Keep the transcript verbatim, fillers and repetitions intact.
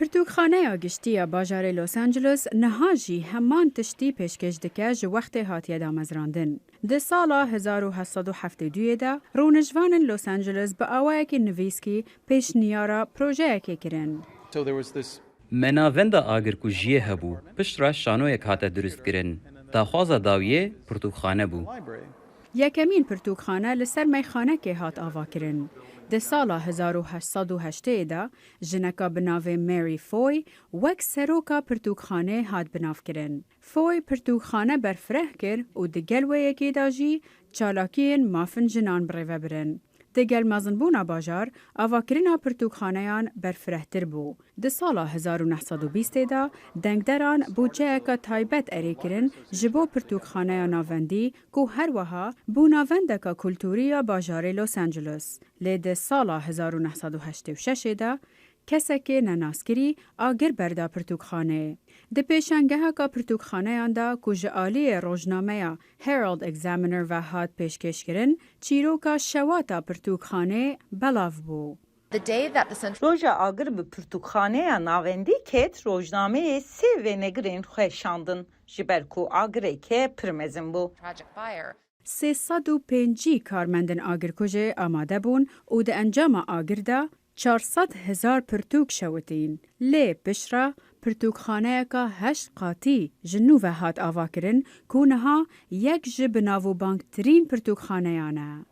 Pirtûkxaneya Giştî ya Bajarê Los Angeles niha jî heman tiştî pêşkêş dike ji wextê hatiye damezrandin. Di sala hezar û heşt sed û heftê û duyê de, rûnişvanên Los Angeles bi awayekî nivîskî pêşniyara projeyekê kirin. Me navenda agir ku jiyê hebû, piştre şanoyek hate dirustkirin. Daxwaza dawiyê pirtûkxane bû. Yekemîn pirtûkxane li ser meyxanekê hat avakirin. Di sala hezar û heşt sed û heştê de jineka bi navê Mary Foy wek seroka pirtûkxanê hat binavkirin. Foy pirtûkxane berfireh kir û di gel wê yekê de jî çalakiyên mafên jinan birêvebirin. Digel mezinbûna bajar, avakirina pirtûkxaneyan berfirehtir bû. Di sala hezar û neh sed û bîstê de dengderan budceyeke taybet erê kirin ji bo pirtûkxaneya navendî ku her wiha bû navendeka kultûrî ya bajarê Los Angeles. Lê di sala hezar û neh sed û heştê û şeş de kesekê nenaskirî agir berda pirtûkxaneyê. Di pêşangeheka pirtûkxaneyan de ku ji aliyê rojnameya Herald Examiner ve hat pêşkêşkirin, çîroka şewata pirtûkxanê belav bû. Roja agir bi pirtûkxaneya navendî ket, rojnameyê sê vênegirên xwe şandin, ji ber ku agireke pir mezin bû. Sê sed û pêncî karmendên agirkujê amade bûn û di encama agir de çar sed hezar pirtûk şewitîn. Lê piştre pirtûkxaneyeka heşt qatî ji nû ve hat avakirin ku niha yek ji binavûbangtirîn pirtûkxaneyan e.